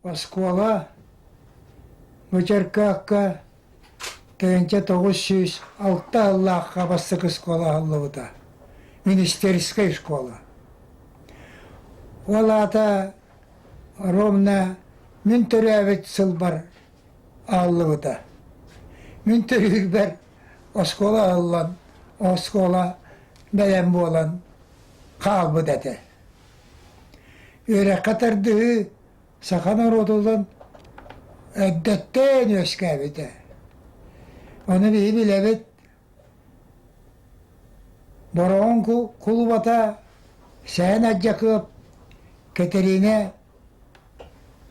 Оскуола Бычаркаакка 1906 сыллаахха бастакы оскуола аһыллыбыта, министерскэй школа. Ол аата ровно мин төрөөбүт сылбар аһыллыбыта. Мин төрүүрбэр оскуола аһыллан, оскуола бэлэм буолан хаалбыт этэ. Үөрэххэ тардыһыы саха норуотунан эрдэттэн үөскээбитэ. Ону биһи билэбит, Бороҕон кулубата Сэһэн Ардьакыап Кэтэриинэ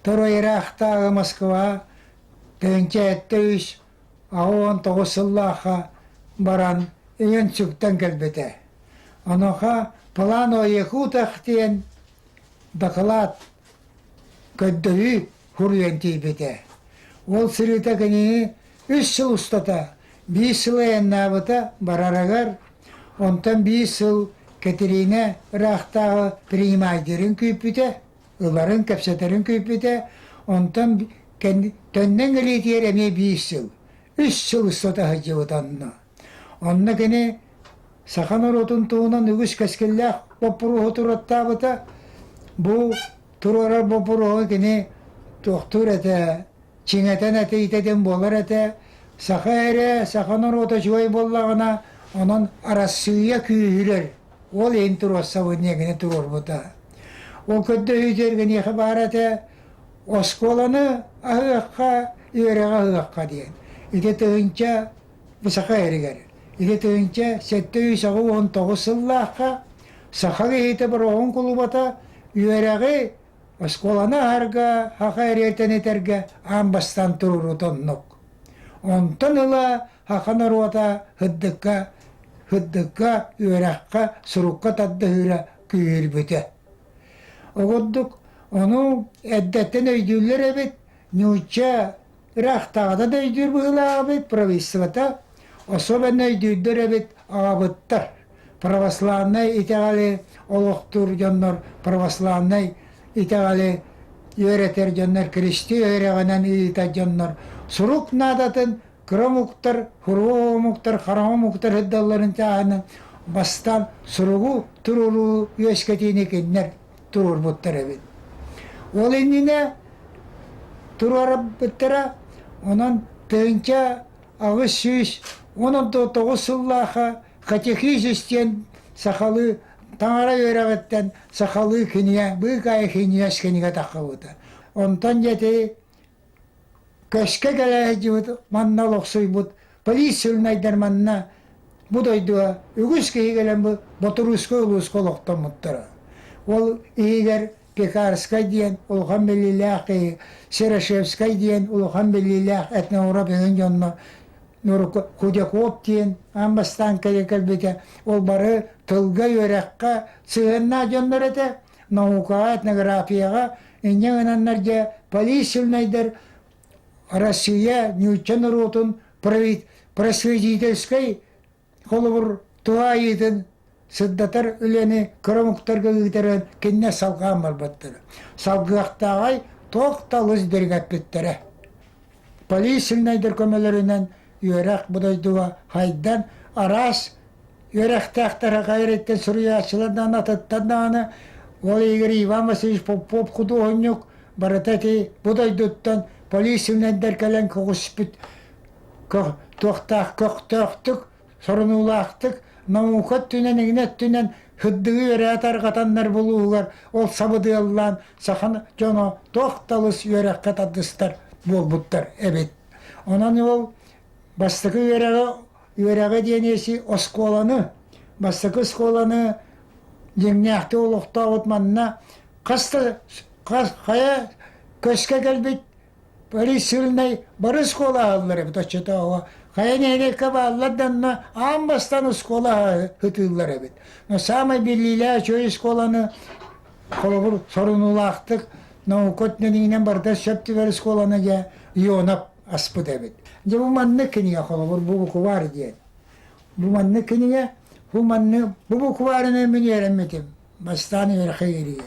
Торо ыраахтааҕы Москва 1703 89 сыллаахха баран үҥэн-сүктэн кэлбитэ. Онуоха «План о якутах» диэн дакылаат көрдөһүү суруйан тиийбитэ. Ол сырыыта кинини үс сыл устата биир сыл айаннаабыта барарыгар, онтон биир сыл Кэтириинэ ыраахтааҕы принимайдарын күүппүтэ, ыларын, кэпсэтэрин күүппүтэ, онтон төннөн кэлиитигэр эмиэ биир сыл, үс сыл устата сылдьыбыт онно. Онно кини саха норуотун туһунан үгүс кэскиллээх боппуруоһу туруортаабыта. Бу туруорар боппуруоһу кини туохтуур этэ, чиҥэтэн этиитэтин буолар этэ. Саха эрэ, саха норуота үчүгэй буоллаҕына, онон Арассыыйа күүһүрэр. Ол иһин туруорсабын диэн туруорбута. Ол көрдөһүүтүгэр киниэхэ баар этэ, оскуоланы аһыахха, үөрэҕи аһыахха диэн. Ити тыһыынча бу саха эригэр. Ити 1789 сыллаахха саха киһитэ Бороҕон кулубата үөрэҕи оскуоланы аһарга, саха эриэртэн этэргэ аан бастаан туруорбута оннук. Онтон ыла саха норуота сырдыкка, сырдыкка, үөрэххэ, сурукка тардыһыыра күүһүрбүтэ. Ол курдук ону эрдэттэн өйдүүллэр эбит, нуучча ыраахтааҕыта да өйдүүр быһыылаах эбит, правительствота особенно өйдүүрдэр эбит аҕабыттар. Православнай итэҕэли олохтуур дьоннор православнай итэҕэли үөрэтэр дьоннор, крестии үөрэҕинэн ыытар дьоннор сурук наадатын кыра омуктар, хуруо омуктар, хараҥа омуктар сылдьалларын таһынан бастаан суругу туруоруу үөскэтиини кинилэр туруорбуттар эбит. Ол иннинэ туруорбуттара, онон 1819 сыллаахха катехизис диэн сахалыы таҥара үөрэҕиттэн сахалыы кинигэ, быыкаайа кинигэс кинигэ таххыбыта. Онтон дьэ ити көскө кэлэ сылдьыбыт, манна олохсуйбут полицияльнайдар манна бу дойдуга үгүс киһи кэлэн бу Ботуруускай улууска олохтоммуттара. Ол иһигэр Пекарскай диэн улахан биллиилээх киһи, Серошевскай диэн улахан биллиилээх этнограф эҥин дьонно Худяков диэн аан бастаан кэлэ кэлбитэ. Ол бары тылга үөрэххэ сыһыаннаах дьоннор этэ. Наукаҕа, этнографияҕа инньэ гынаннар дьэ полицияльнайдар Россия нуучча норуотун просветительскай холобур туһаайыытын сырдатар үлэни кыра омуктарга ыытарын кинилэр салҕаан барбыттара. Салгыахтааҕай туох да олус дириҥэппиттэрэ. Полицияльнайдар көмөлөрүнэн үөрэх бу дойдуга хайдан араас үөрэхтээхтэр хайарыттан суруйааччылардан атыттан даҕаны ол иһигэр Иван Васильевич Попов худуоһунньук барыта ити бу дойдуттан полицияльнайдар кэлэн көҕүспүт туохтаах көхтөөхтүк сорунуулаахтык наука өттүнэн иҥнэ өттүнэн сырдыгы үөрэҕи тарҕатаннар булууһугар ол сабыдыаллаан саха дьоно туох да алыс үөрэххэ тардыстар буолбуттар эбит. Онон ол бастакы үөрэҕи үөрэҕи диэн эси оскуоланы бастакы оскуоланы дьиҥнээхтик олохтообут манна хас да хайа көскө кэлбит Полицияльнай бары оскуола аһаллар эбит оччотооҕу. Хайа нэһилиэккэ бааллар да онно аан бастаан оскуола ытыыллар эбит. Но саамай биллиилээх үчүгэй оскуоланы холобур сорунуулаахтык наука өттүнэн барыта сөп түбэр оскуоланы дьэ Ионов аспыт эбит. Дьэ бу маннык кинигэ холобур бу букварь диэн. Бу маннык кинигэ, бу маннык бу букварынан мин үөрэммитим. Бастаан үөрэххэ киириигэ.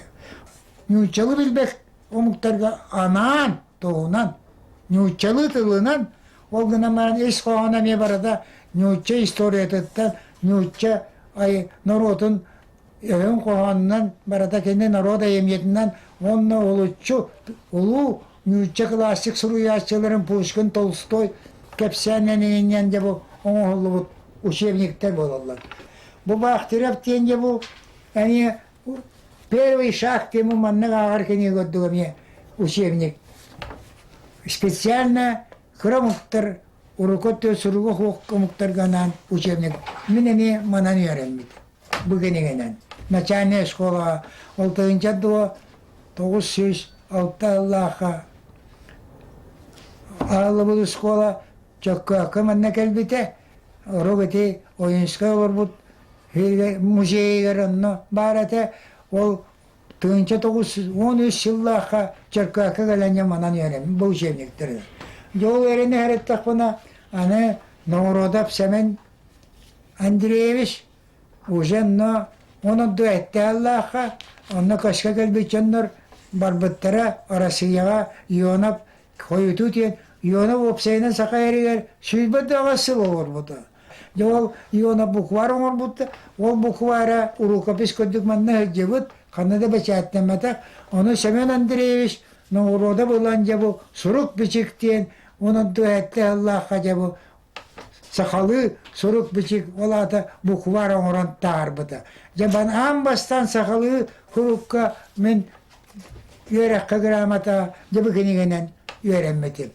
Нууччалыы билбэт. омуктарга анаан туһунан нууччалыы тылынан ол гынан баран ис хоһооно эмиэ барыта нуучча историятыттан нуучча норуотун өһүн хоһоонунан барыта кини норуот айымньытынан уонна олуччу улуу нуучча классик суруйааччыларын Пушкин, Толстой кэпсээннэн иҥинньэн дьэ бу оҥоһуллубут учебниктар буолаллар. Бу Бахтырев диэн дьэ бу эмиэ первый шаг тему маннык ааҕар кинигэ курдук эмиэ учебник. Специально кыра омуктар урукку өттүгэр суруга суох омуктарга анаан учебник. Мин эмиэ манан үөрэммит бу кинигэнэн. Начальная школаҕа ол тыһыынча дуо 906 ыллаахха аһыллыбыт школа Чөккөөккө манна кэлбитэ. Орук ити Ойунскай олорбут музейыгар онно баар этэ. Ол 1913 сыллаахха Чөркөөккө кэлэн манан үөрэммит бу учебниктары. Дьэ ол үөрэнэ сырыттахпына аны Новгородов Сэмэн Андреевич уже онно онон дуэттааллаахха онно көскө кэлбит дьоннор барбыттара Россияҕа Ионов хойутуу диэн Ионов уопсайынан саха эригэр 28 сыл олорбута. Дьэ ол Ионов букварь оҥорбута, ол буквара рукопись курдук манна сылдьыбыт, ханна да бэчээттэммэтэх. Ону Семен Андреевич Новгородов ылан дьэ бу сурук-бичик диэн онон туһэтте сыллаахха дьэ бу сахалыы сурук-бичик ол аата букварь оҥорон таһаарбыта. Дьэ аан бастаан сахалыы сурукка мин үөрэххэ грамота дьэ бу кинигэнэн үөрэммитим.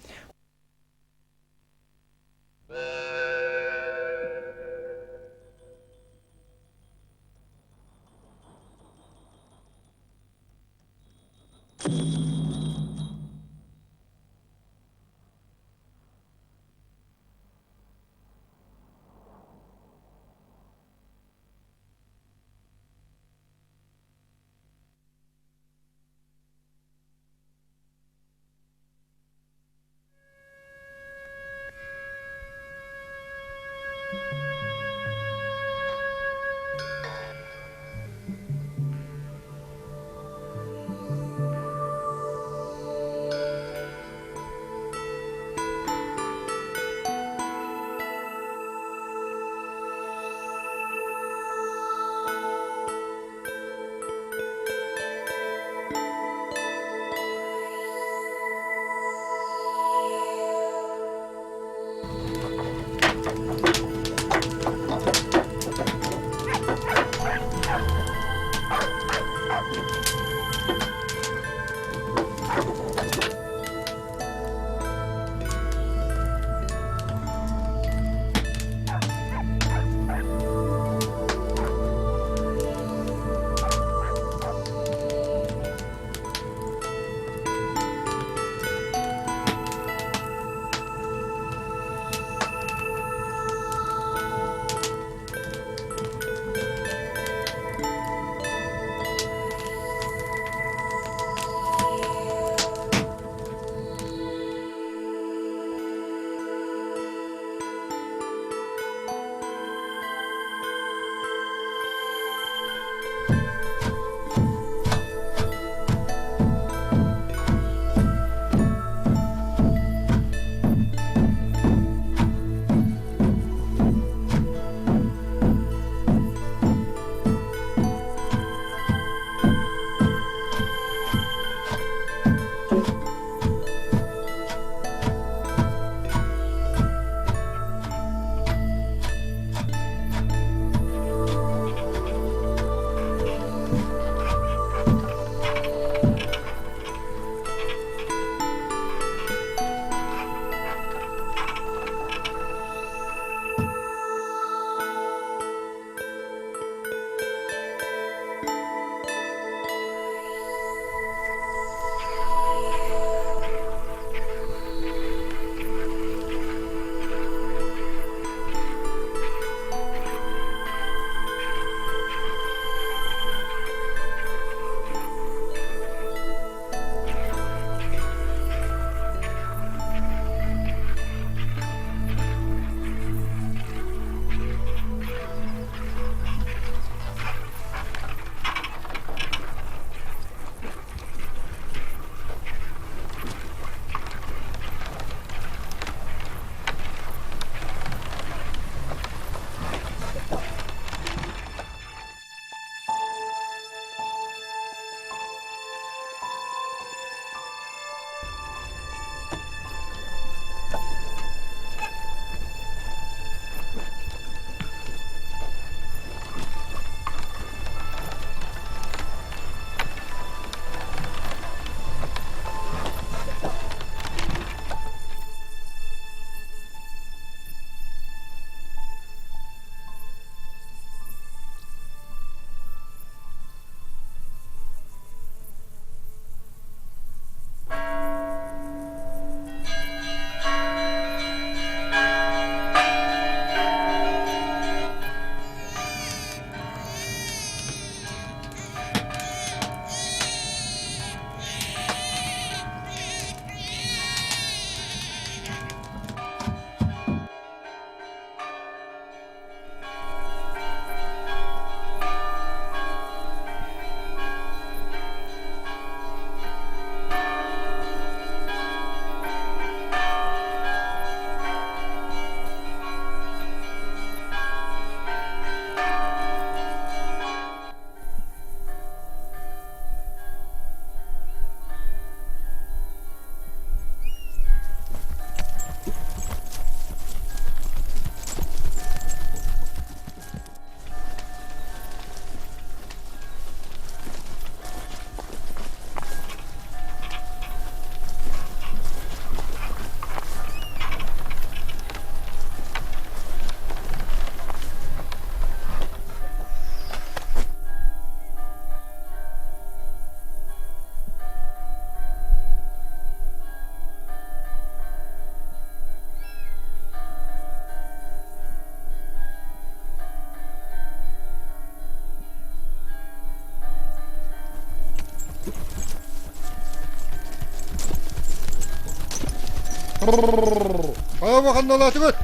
Хайа ханналаатыгыт?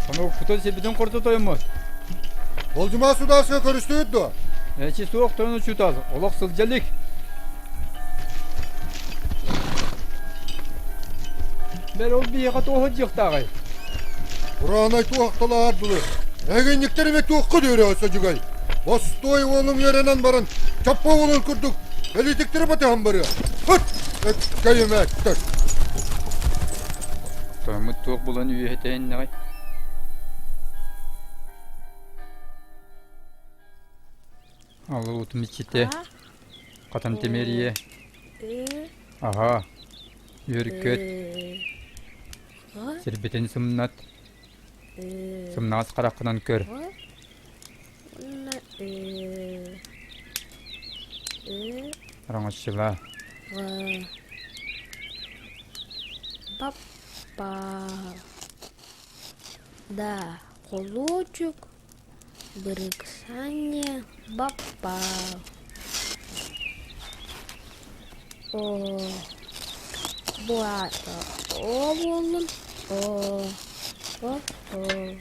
Хонугуппутун сирбитин курду тойоммут. Болдьумаа судаарска көрүстүгүт дуо? Эчи суох тойон учуутал, олох сылдьа илик. Бэл ол биһиэхэ туох сылдьыахтааҕый? Ураанай туохталаар дылы. Эгинниктэр эмэ туохха дүөрэ содьугай. Бостуой уолум үөрэнэн баран, чоппо уолун курдук бэлиитиктэри батыһан барыа. Ыт! Эккэйимээттэр! Тойоммут туох булан үөһэтэйиннэҕэй? Алуутум иччитэ, хатан тимириэ, аһаа, үөркөт, сирбитин сымнат, сымнаҕас хараххынан көр. Араҥаччылаа. Папа. Да, холуочук, Брыксанье баппа. О, бу аата о буоллун, о, о, о.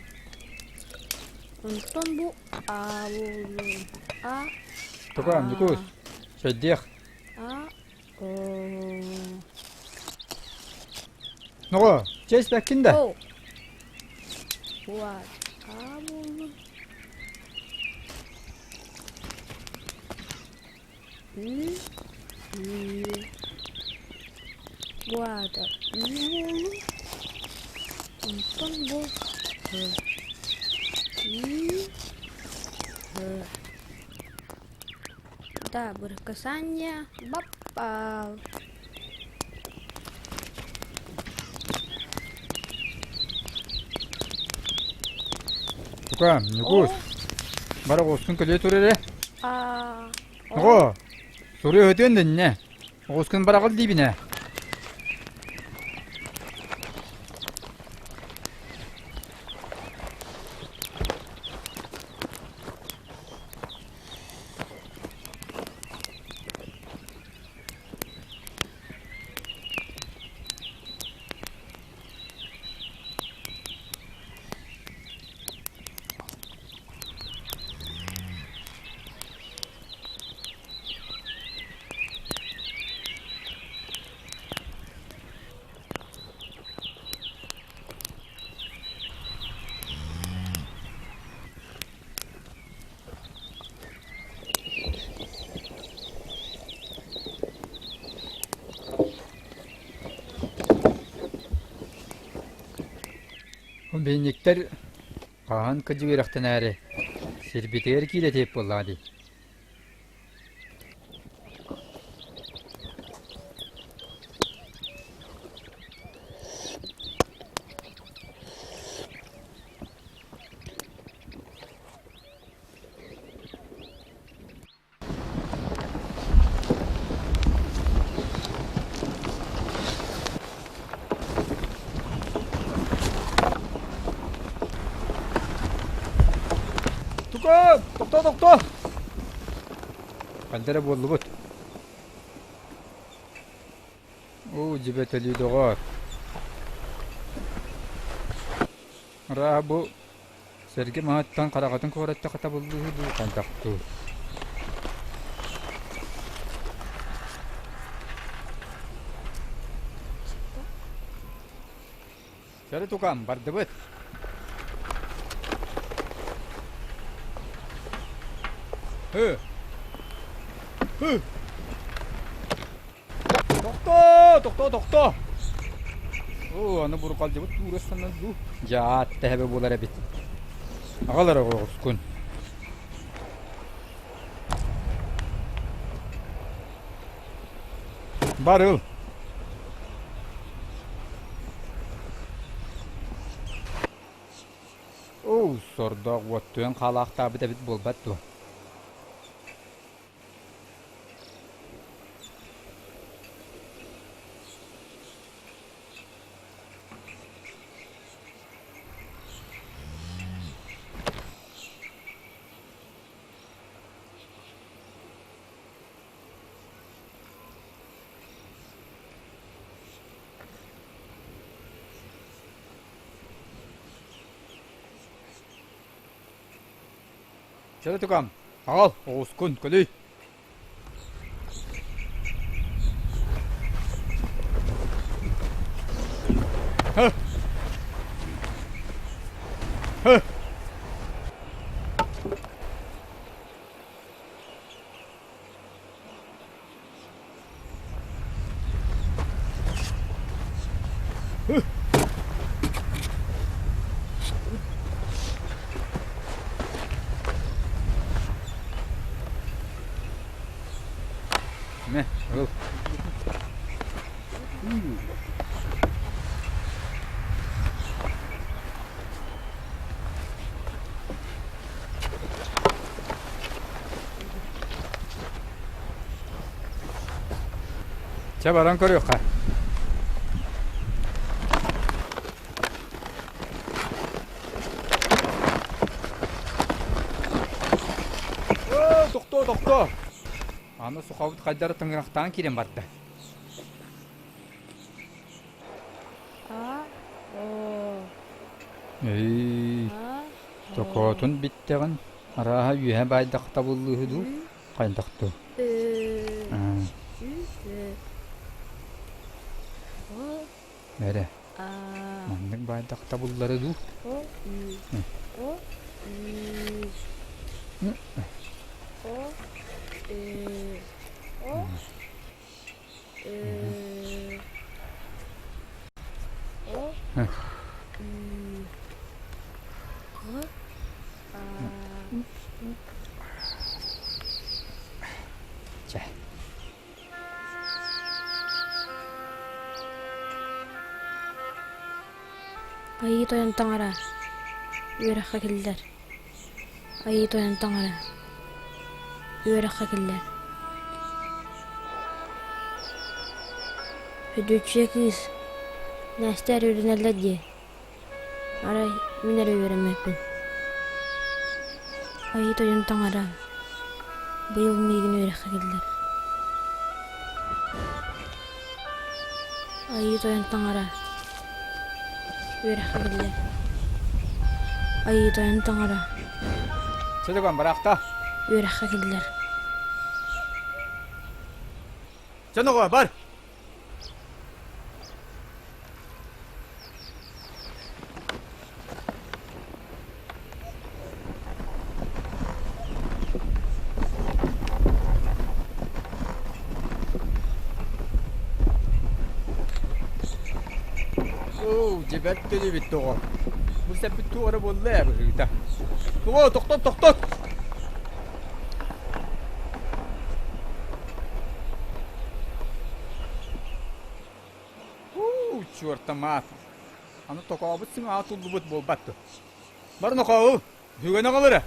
Онтон бу а буоллун, а, Тукаам, Ньукуус, чэйдиэх. а, о. Ноҕо, чэй испэккин да? О. Бу аата а буоллун. Ү, ү. Бу аата ү буоллун. Онтон бу һ. Ү, һ. Да, быркасанья баппал. Тукаам, Ньукуус, бар оҕускун көлүө тур эрэ. А, Оҕо, суруй өтүөн дэннэ. Оҕускун бараҕыл диибин ээ. Бинниктэр хаһан кыдьык үөрэхтэнээри сирбитигэр киирэ тиэп буоллаҕа дии. Тукаам, тохтоо, тохтоо! Ханна эрэ буоллубут. Оо, дьибэ төлүү доҕоор. Арааһа бу Сэргэ маһыттан хараҕатын куораттан хатабыллыы дуу хайдах дуу Сэрэ тукаам, бардыбыт. Һы. Һы. Тохтоо, тохтоо, тохтоо. Оо, аны бурҕалдьыбыт туурас санан дуу. Дьаат тэһэбэ буолар эбит. Аҕалар оҕоҕускун. Бар ыл. Оо, сордоох уоттуйан хаалаахтаабыт эбит буолбат дуо? Чэ тукам, аҕал, оҕускун, көлүй. Һы! Һы! Мэ, ыл. Чэ, баран көрүөххэ. Оо, тохтоо, тохтоо! Аны сухабыт хайдары тыҥырахтаан киирэн барда. А, О, Эй, А, токоотун бүттэҕин, арааһа үөһэ баайдах табыллыыһы дуу, хайдах дуу? Эрэ, маннык баайдах табыллары дуу? Чэ. Айыы Тойон Таҥара, үөрэххэ киллэр. Айыы Тойон Таҥара, үөрэххэ киллэр. Сөдүөччүйэ кыыс, Настя эрэ үөрэнэллэр дии. Арай мин эрэ үөрэммэппин. Айыы Тойон Таҥара, быйыл миигин үөрэххэ киллэр. Айыы Тойон Таҥара, үөрэххэ киллэр. Айыы Тойон Таҥара, Сөдөгөн бараахта. үөрэххэ киллэр. Чэ оҕо, бар! Оо, дьэ бэрт эбит тоҕо. Бу сэппит туох эрэ буолла ээ быһыыта. Тоҕо, тохтот, тохтот! Уу, чуортамаат. Аны токообут сыҥааҕа туллубут буолбат дуо? Бар нохоогу, бүгүн аҕалара.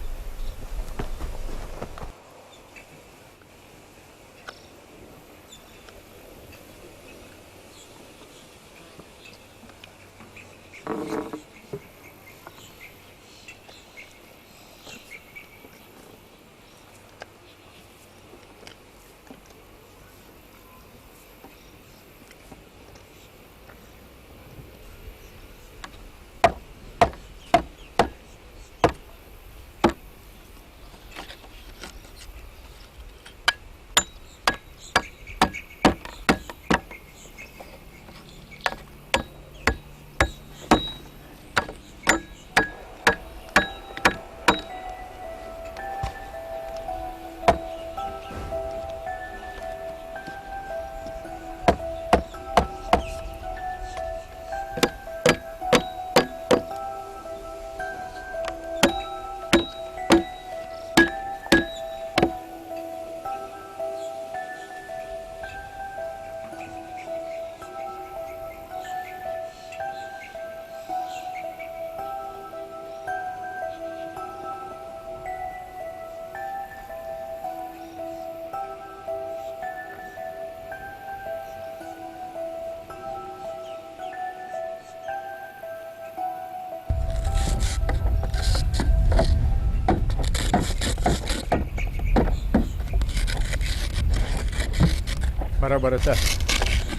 Бара-барыта.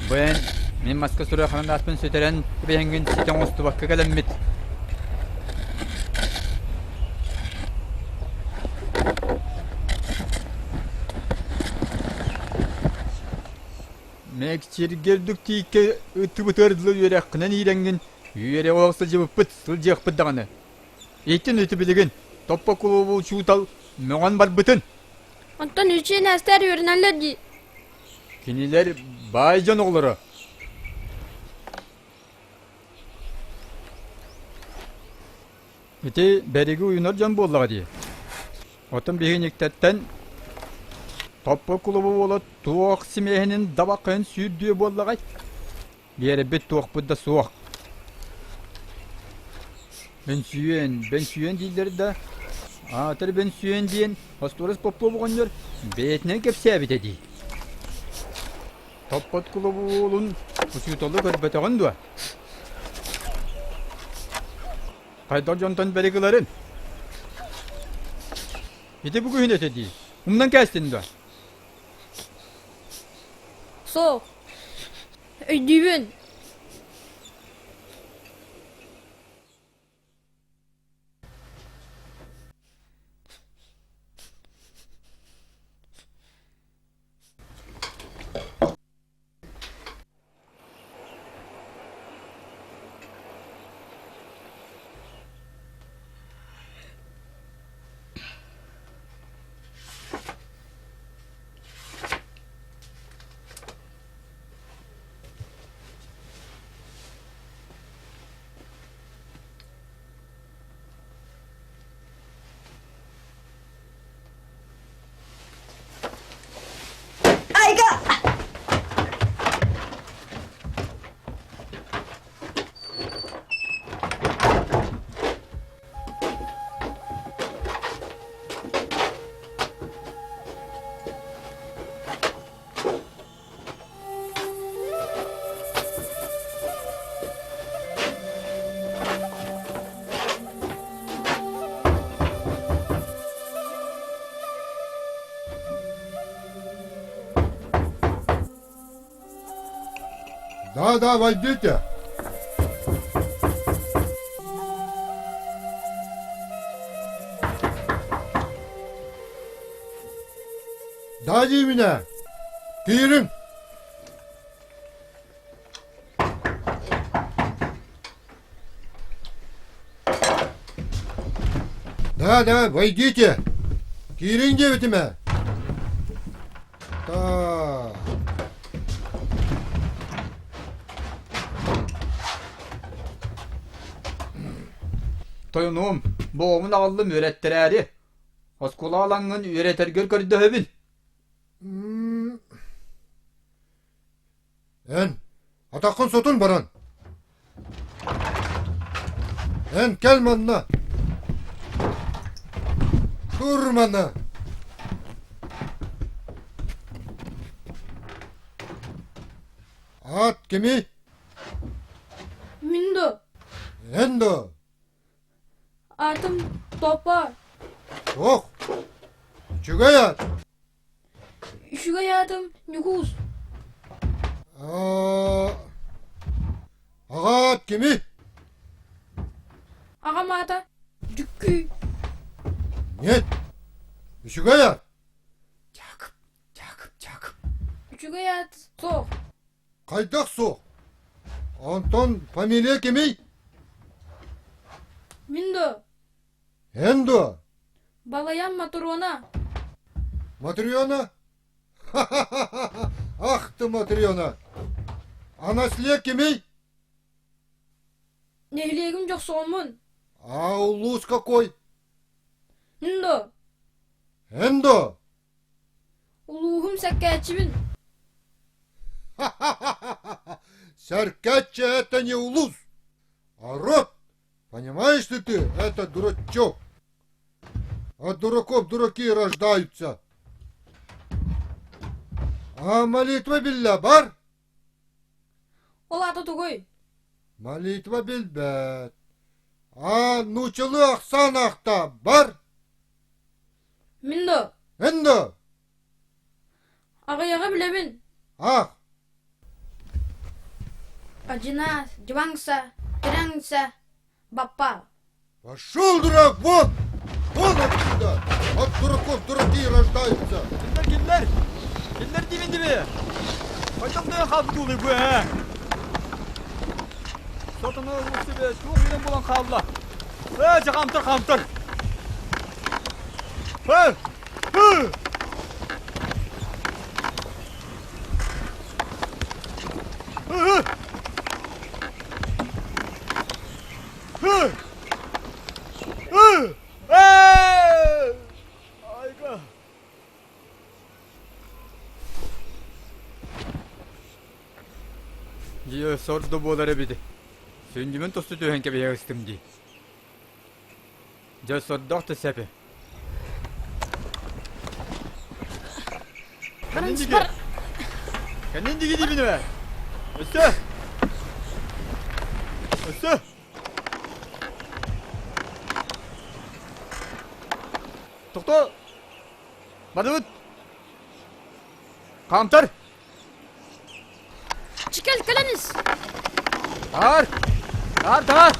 Бу эн мин маска сүрэххин сүтэрэн кэбиһэҥҥин ситэ оҥостубакка кэлэммит. Мэкчиргэ үрдүк тииккэ ыттыбытыгар дылы үөрэххинэн иирэҥҥин үөрэ олох сылдьыбыппыт, сылдьыахпыт даҕаны. Итин ити билигин Топпо кулуба учуутал мөҕөн барбытын. Онтон үчүгэй нэстэр үөрэнэллэр дии. Кинилэр баай дьон оҕолоро. Ити бэриги уйунар дьон буоллаҕа дии. Оттон биһиги Топпо кулуба уола туох симиэһинин дабаххайын сүүрдүө буоллаҕай? Биэрбит туохпут да суох. Бөнсүйүөн, бөнсүйүөн дииллэр да, аатыр бөнсүйүөн диэн Остуорас Попов оҕонньор бэйэтинэн кэпсээбитэ дии. Топпот кулуба уолун учууталы көрбөтөҕүн дуо? Хайдах дьонтон бэрик ыларын? Ити бу күһүн этэ дии. Умнан кээстин дуо? Суох. Өйдүүбүн. Айга! Да-да, войдите. Да диибинэ, киириҥ. Да, да, войдите. Киириҥ диэбитим ээ. Так. Тойонуом, боҕомун аҕаллым үөрэттэрээри. Оскуола алаҥҥын үөрэтэргэр көрдөһөбүн. Эн, атаххын сотун баран. Эн кэл манна. Тур манна. Аат кими? Мин да. Эн да. Аатым Топа. Ох, үчүгэй аат. Үчүгэй аатым Ньукуус. Аҕаат кими? Аҕам аата Дьүккүй. Нет, үчүгэй аат. Дьаакып, Дьаакып, Дьаакып. Үчүгэй аат суох. Хайдах суох? Онтон фамилия кимий? Мин дуо? Эн дуо? Балайан Матурона. Матрена? Ха-ха-ха! Ах ты, Матрена! А наслед кимий? Нэһилиэгим дьохсоҕоммун. А улуус какой? Мин дуо? Эн дуо? Улууһум Сэркээччибин. Сэркээччи это не улус, а род. Понимаешь ли ты, это дурачок. От дураков дураки рождаются. А молитва билля бар? Ол аата тугуй? Молитва билбэт. А нууччалыы ахсаан аахта бар? Мин да. Эн да? Аҕыйаҕы билэбин. Аах. Одина, дьыбаҥса, тирэҥсэ, баппа. Пошел, дурак, вон! Вон отсюда! От дураков дураки рождаются! Кимнэр, кимнэр? Кимнэр диибин диби? Хайдах да хаалбыт уулуй бу ээ? Сатана ылбыт туох иһинэн буолан хаалла? Ээ, дьэ хаамтар, хаамтар! Ээ! Ээ! Ээ! Ээ! Ээ! Ээ! Айга! Дьиэ сор да буолар эбит. Сүнньүмүн тосту түһэн кэбиһэ ыстым дии. Дьэ сордоох да сэп. Баран Кэннин диги. бар. Кэннин диги диибин ээ. Өссө. Өссө. Тохтоо. Бардыбыт! Хаамтар! Чикел кэлэн ис! Таар! Таар, таар!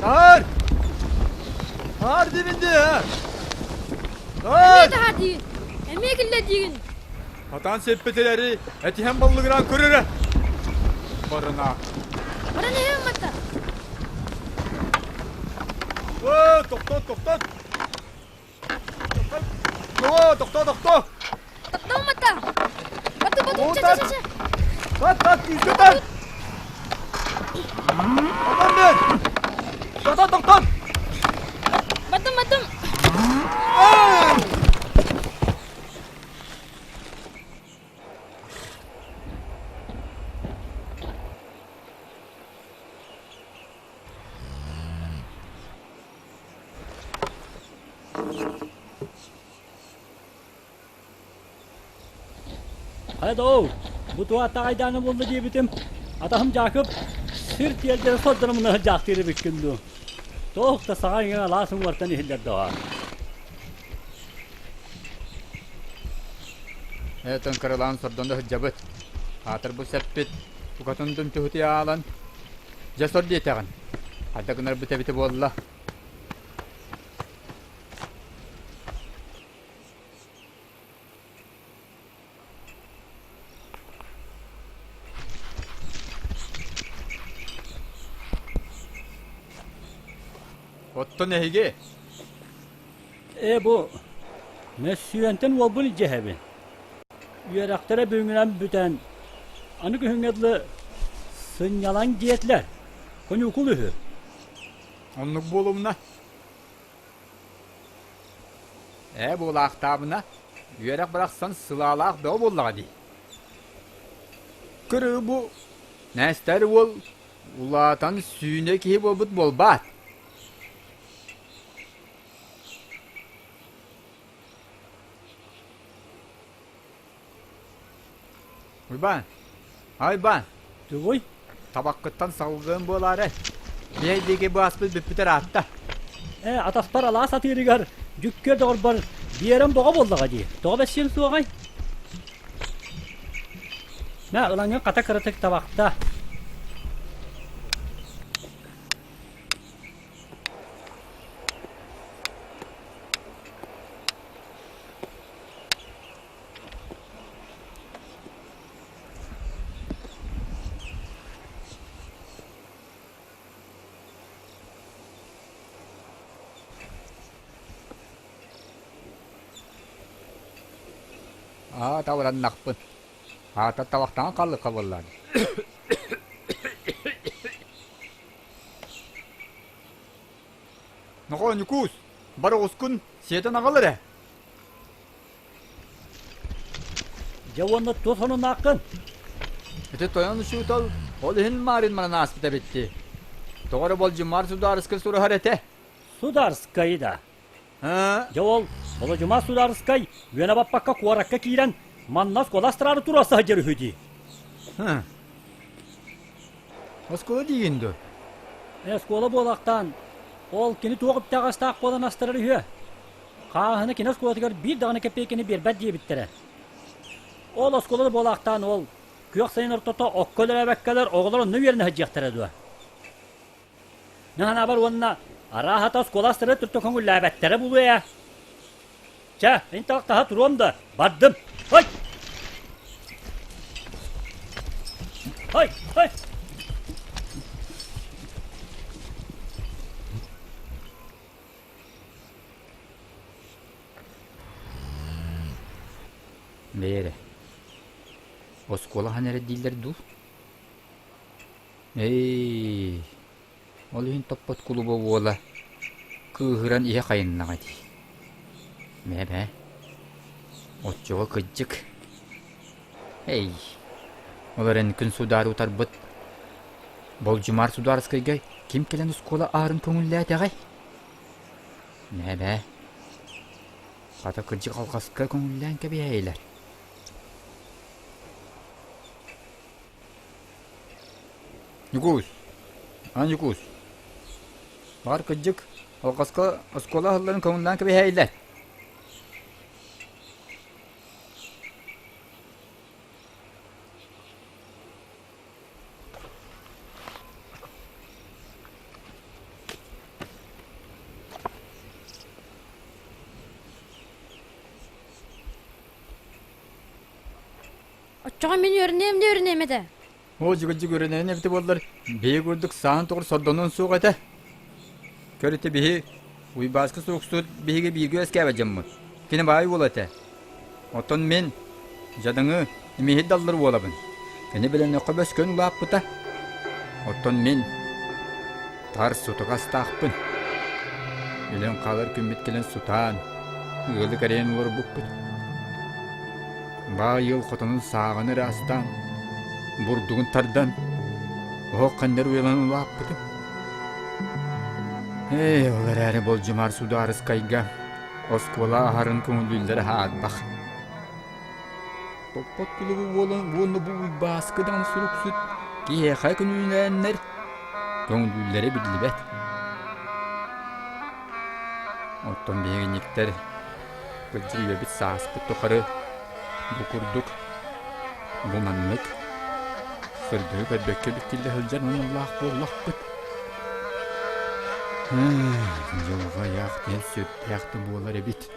Таар! Таар диибин дии, ээ! Эмиэ Таар! таһаар диигин! Эмиэ киллэр диигин! Хатаан сиэппит эрээри, этиһэн баллыгыраан көр эрэ! Барына. Баран иһэм батта! Оо, тохтот, тохтот! Тохтоо, тохтоо, тохтоо! Тохтоо матта! Бату, бату, ча, ча, ча, ча! Тат, тат, күүскэ тат! Тохтон бер! Тохтон, тохтон! Батым, батым! Хайа доо, бу туһааттаах айдааны буолла диэбитим, атаһым Дьаакып сир тиэрдэрэ сордоромуна сылдьаахтыыр эбиккин дуу. Туох да саҥа иҥэ алаас уҥуортан иһиллэр доо. Этэн кыралаан сордоно сылдьабыт. Аатырбыт сэппит, букатын түмтүһүтүй аалан, дьэ сор диэтэҕин. Хайда гынарбыт эбитэ буолла. Оттон эһиги? Ээ бу мөссүөнтэн уолбун илдьэ иһэбин. Үөрэхтэрэ бүгүҥҥүнэн бүтэн, аны күһүҥҥэ дылы сынньалаҥ диэтилэр. Коньюкул үһү. Оннук буолумна. Ээ буолаахтаабына, үөрэх барахсан сылаалаах бөҕө буоллаҕа дии. Көрү бу Нээстэр уол улаатан сүүнэ киһи буолбут буолбаат? Уйбаан, Уйбаан, Тугуй? табаккыттан салгыан буолаарай? Биһэй диэки бааспыт бүппүт ыраатта. Ээ, атаспар алаас атыырыгар дьүккүөр доҕорбор биэрэн боҕо буоллаҕа дии. Тоҕо бэссиэм суоҕай? Мэ, ылаҥҥын хата кыратык табахта. Аа, табыраннахпын. Аата табахтаан халлыкка буоллаан. Нохоо, Ньукуус, бар оҕускун сиэтэн аҕал эрэ. Дьэ уонна туох сонуннааххын? Ити тойон учуутал ол иһин маарин манан ааспыт эбит дии. Тоҕо эрэ Болдьумаар судаарыскай сураһар этэ. Сударскай да. Аа? Дьэ ол Болодьумаар Сударскай үөнэ баппакка куоракка киирэн манна оскуола астыраары туруорса сылдьар үһү дии. Оскуола диигин дуо? Э, оскуола буолахтаан, ол кини туох үптээх-астаах буолан астарар үһүө? Хааһына кини оскуолатыгар биир даҕаны кэппиэйкэни биэрбэт диэбиттэрэ. Ол оскуола да буолаахтаан ол күөх сайын ортото окко үлэлээбэккэлэр оҕолор онно үөрэнэ сылдьыахтара дуо? Мин санаабар уонна арааһата оскуола астара түртө көҥүллээбэттэрэ буолуо ээ. Чэ, мин таһа туруом да, бардым. Ой! Ой! Ой! Бээрэ, оскуола хаһан эрэ дииллэр дуу? Ээй, ол иһин топпот кулуба уола кыыһыран иһэ хайыннаҕа дии. Мэ-мэ, оччоҕо кырдьык. Эй, ол эрэн күн судаар утарбыт Болдьумаар судаарыскайга ким кэлэн оскуола аарын көҥүллээтэҕэй? Мэ-мэ, хата кырдьык алҕаска көҥүллээн кэбиһээйилэр. Ньукуус, аан Ньукуус, баҕар кырдьык алҕаска оскуола аһылларын көҥүллээн кэбиһээйилэр. Оччоҕо мин үөрэниэм да үөрэниэм этэ. Оо, дьүгүрдьүк үөрэнэрин эбитэ буоллар, биһиги курдук саан тоҕор сордонуон суох этэ. Көр ити биһи Уйбааскы сууксут биһиги бииргэ үөскээбэт дьоммут. Кини баай уол этэ. Оттон мин дьадаҥы имиһит даллар уолабын. Кини билэннэххэ бөскөн улааппыта. Оттон мин тар сутугастаахпын. Өлөн хаалар күммүт кэлэн сутаан, ыалы кэрэйэн олорбуппут. Баай ыал хотонун сааҕын ыраастаан, бурдугун тардан, оһох ханньар уйаланан улааппытым. Ээ, ол эрээри Болдьумаар судаарыскайга оскуола аһарын көҥүллүүллэрэ аарбах. Топпот кулубу буолан уонна бу Уйбааскы даҕаны суруксут киһиэхэ күнүүлээннэр көҥүллүүллэрэ биллибэт. Оттон биһигинньиктэр кырдьык үйэбит сааспыт тухары бу курдук бу маннык сырдыгы көрбөккө бүккүллэ сылдьар аналлаах буоллахпыт. Дьылҕа айаах диэн сүрдээх да буолар эбит.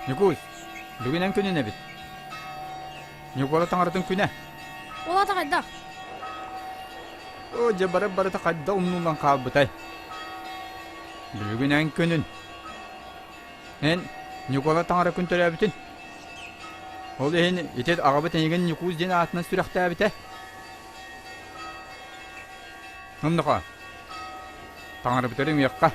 Ньукуус, бүгүн эн күнүн эбит. Ньукуола таҥаратын күнэ. Ол аата хайдах? Оо, дьэ бары барыта хайда умнуллан хаалбытай. Бүгүн эн күнүн. Эн Ньукуола таҥара күн төрөөбүтүн. Ол иһин ити аҕабыт эйигин Ньукуус диэн аатынан сүрэхтээбитэ. Оннука. Таҥарабытыгар үҥүөххэ.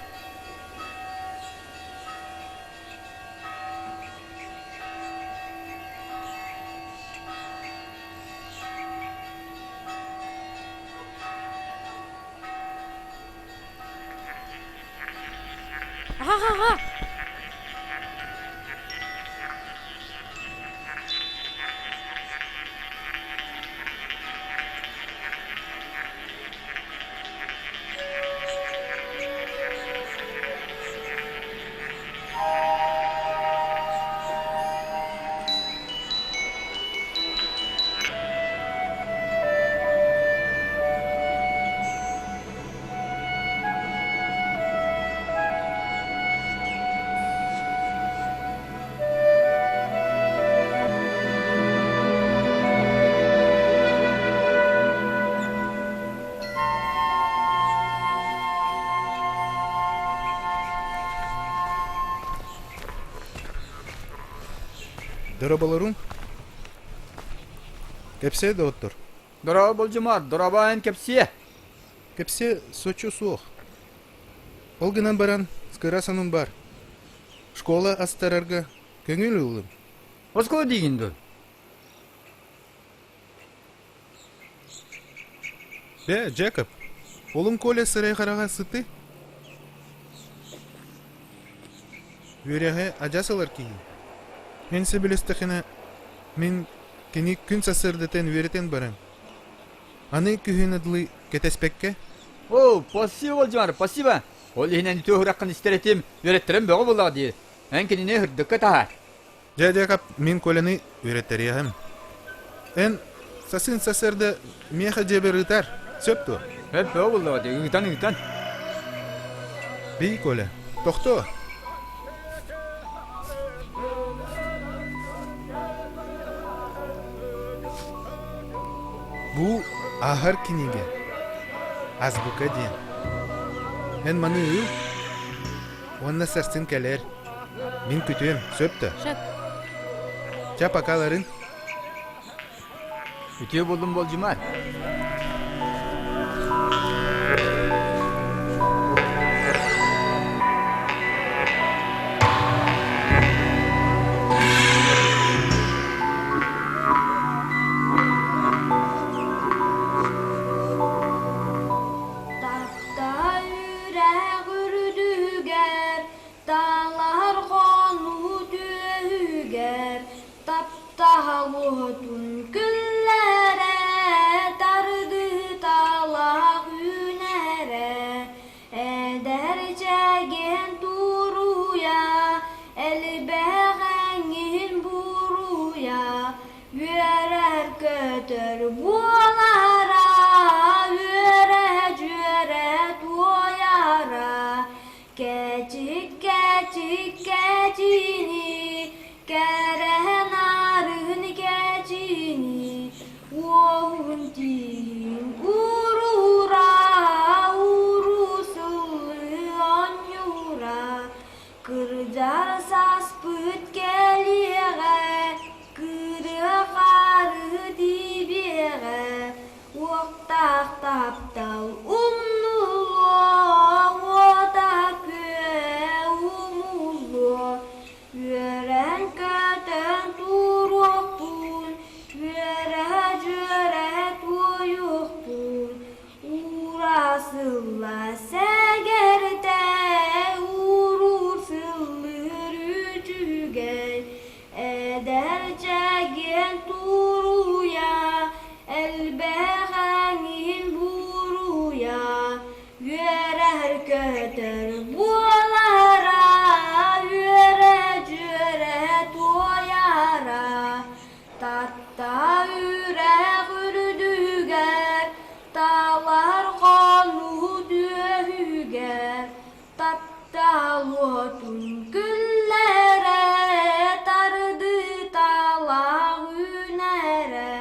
Аха-ха-ха! Дорооболоруҥ. Кэпсээ, доҕоттор. Дорообо, Болдьумаар, дорообо эн кэпсиэ. Кэпсиэ соччо суох. Ол гынан баран, кыра сонун баар. Школа астарарга көҥүл ыллым. Оскуола диигин дуо? Бээ, Джекоб, уолуҥ Коля сырай-хараҕа сытыы. Үөрэҕи адьас ылар киһи. Мин сөбүлэстэххинэ, мин кини күн сарсыардатан үөрэтэн баран, аны күһүн ыдлыы кэтэспэккэ О, спасибо, Владимир, спасибо. Ол иһинэн үтүө уһураххын истэр этим, үөрэттэрэн бөҕө буоллаҕа дии. Эн кинини ырдыкка таһаар. Дьэ, Дьаакап, мин Коляны үөрэттэриэҕим. Эн сасын сарсыарда миэхэ дьиэбэр ыытаар, сөп дуо? Сөп бөҕө буоллаҕа дии, ыытан ыытан. Бий, Коля, тохтоо. Бу ааһар кинигэ, азбука диэн. Эн маны ыл уонна сарсын кэлээр. Мин күтүөм, сөп да? Сөп. Чэ, покаларын. Үтүө буоллун Болдьумар. Таптал үрээх үрдүгэр Талаһар хонуу түөһүгэр таптаһал уотун күллэрэ, тардыыталаах үүнэрэ. Эдэр чэгиэн туруйа, элбэх эҥин буруйа, үөрэр-көтөр буолара, үөрэ-дьүөрэ туойара. Кэчик, кэчик, кэчини, кэрэһэн арыгын кэчини, уоһун тииһин уурура, ууру сыллыы оонньуура, кырдьар саспыт кэлиэҕэ, кырыа хаарыы тиибиэҕэ, Уохтаах таптал умнуллуо, уота күө умуллуо, үөрэн-көтөн туруохпун, үөрэ-дьүөрэ туойуохпун, уура сылла сэгэртэ, уурур сыллыыр үчүгэй, Эдэр чэгиэн туруйа, элбэх эҥин буруйа, үөрэр-көтөр буолара, үөрэ-дьүөрэ туойара, Татта үрэх үрдүгэр, талар хонуу түөһүгэр, Таптал уотун күллэрэ, тардыталаах үүнэрэ.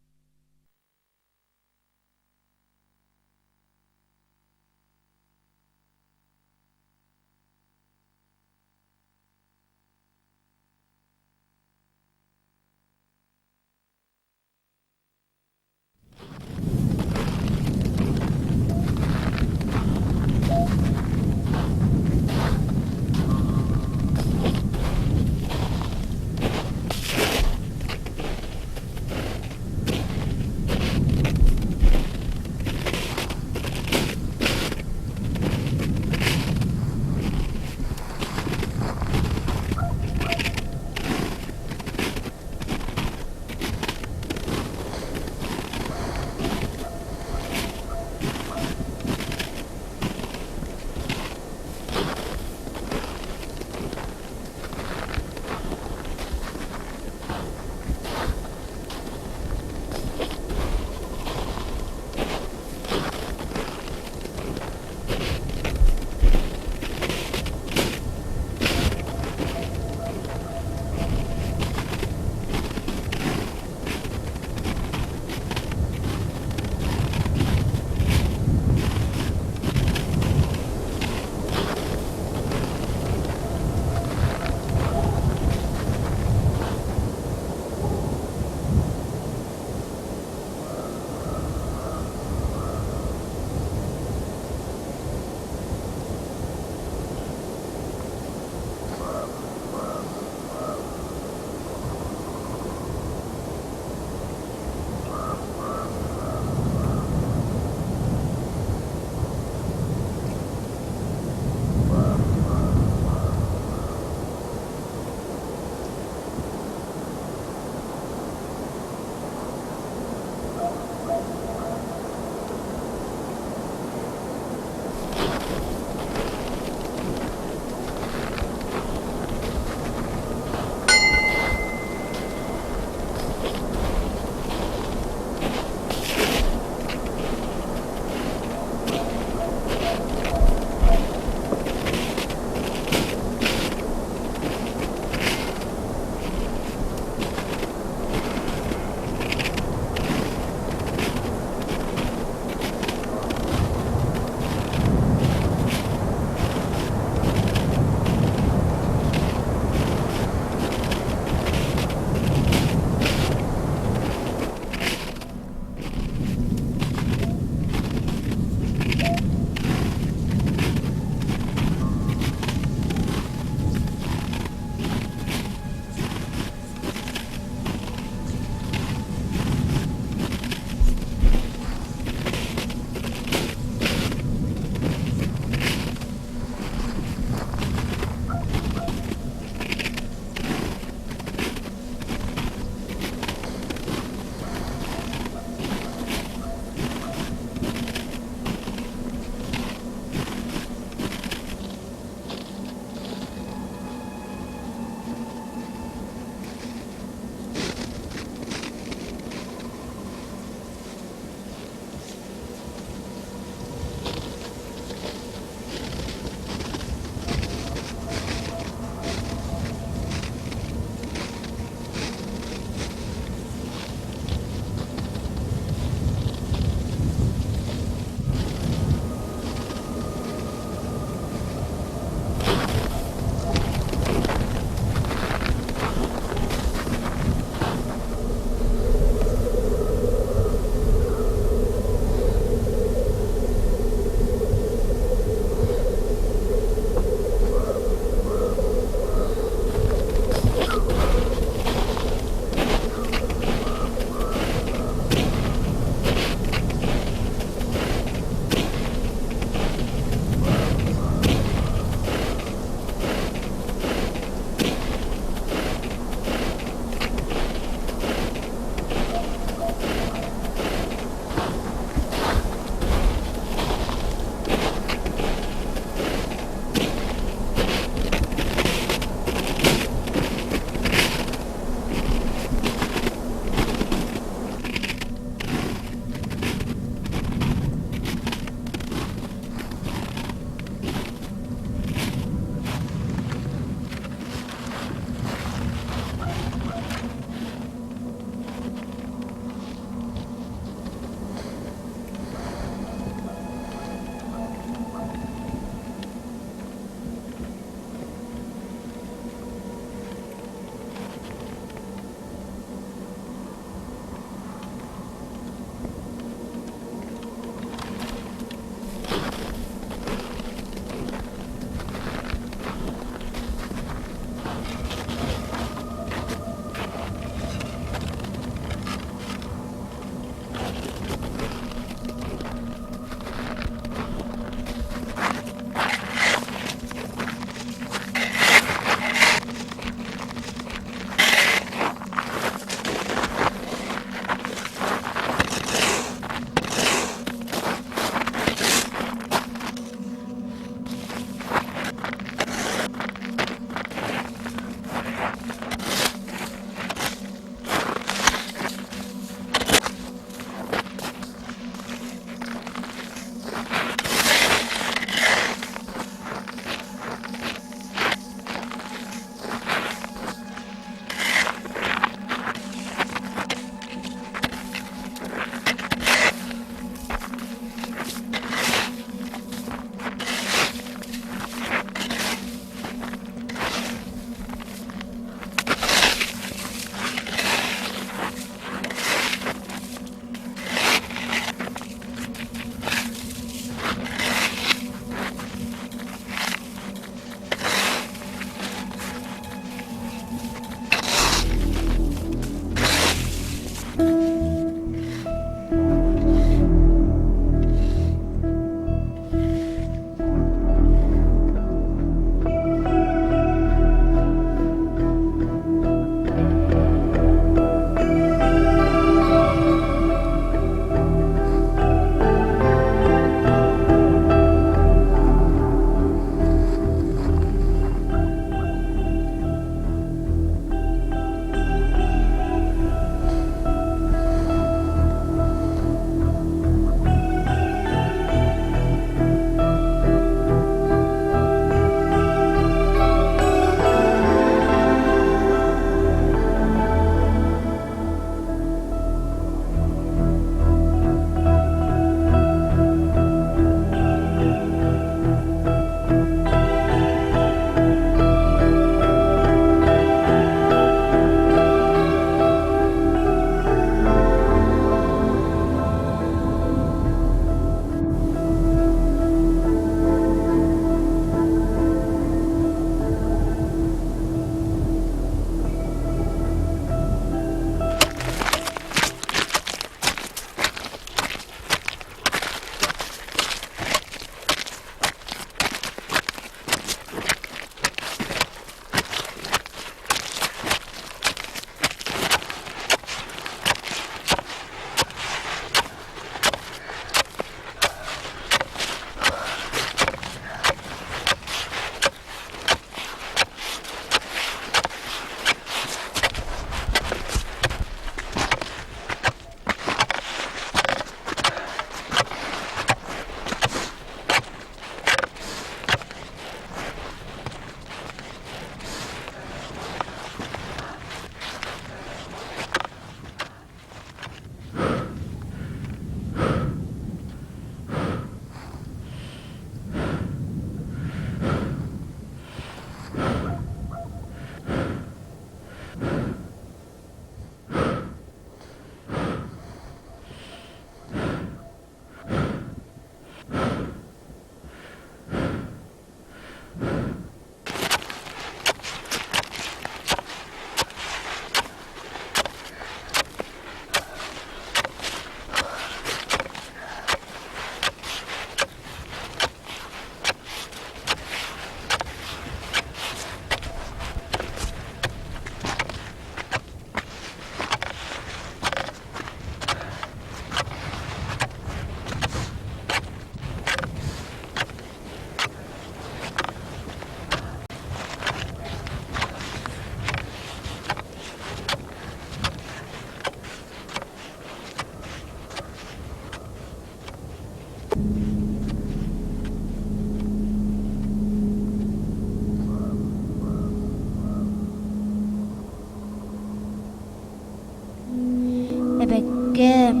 Эбэккээм,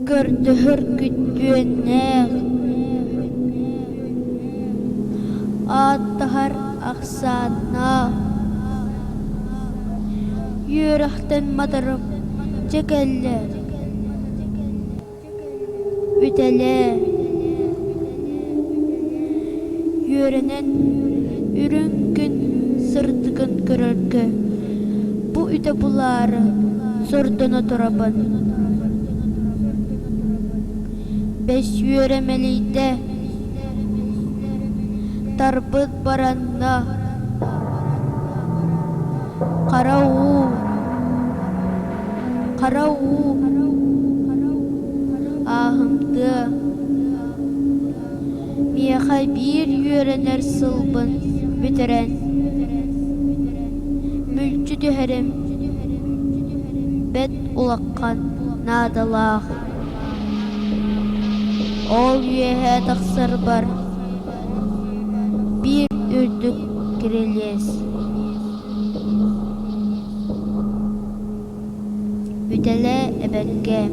көрдөһөр күттүөннээх, ааттаһар ахсааннаах, үөрэхтэн матарым дьэ кэллэ Бүтэлээ, үөрэнэн үрүҥ күн сырдыгын көрөргө бу үтэ булаары сордоно турабын. Бэс үөрэ мэлийдэ, тарбыт баранна, хара уу Хара уу ааһымтыа, миэхэ биир үөрэнэр сылбын бүтэрэн, мүлчү түһэрим бэрт улахан наадалаах. Ол үөһэ тахсарбар биир үрдүк кирилиэс Бүтэлээ эбэккээ,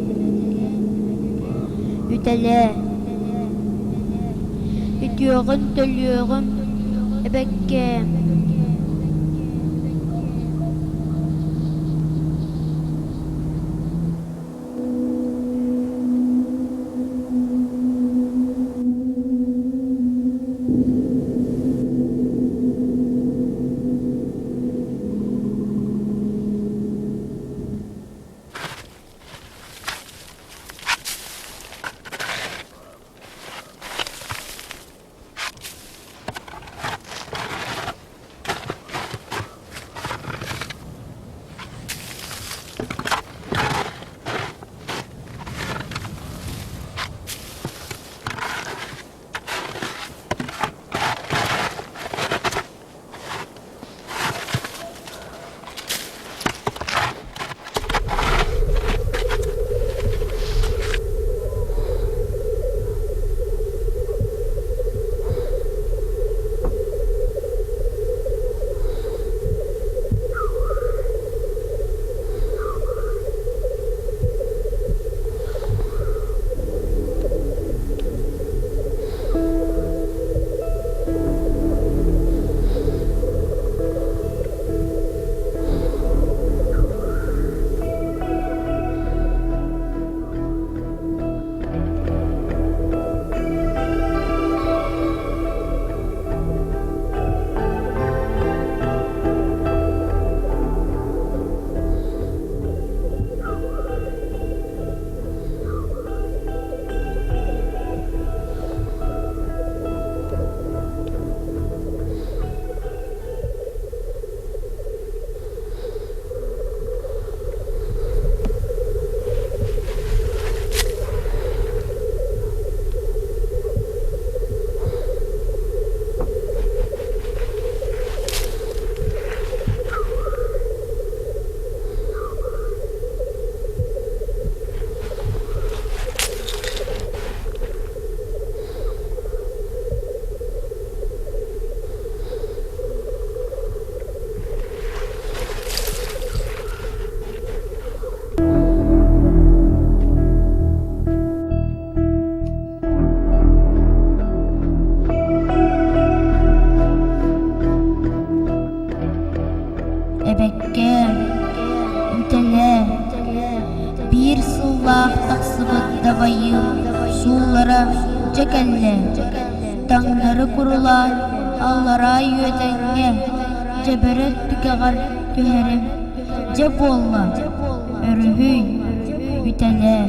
бүтэлээ, үтүөҕүн төлүөҕүм эбэккээ. Эбэккээ, үтэлээ, биир сыллаах тахсыбыт дабайыы сууллара дьэ кэллэ, таҥнары курулаан аллараа үөдэҥҥэ дьэбэрэ түгэҕэр түһэрим дьэ буолла, өрүһүй, үтэлээ.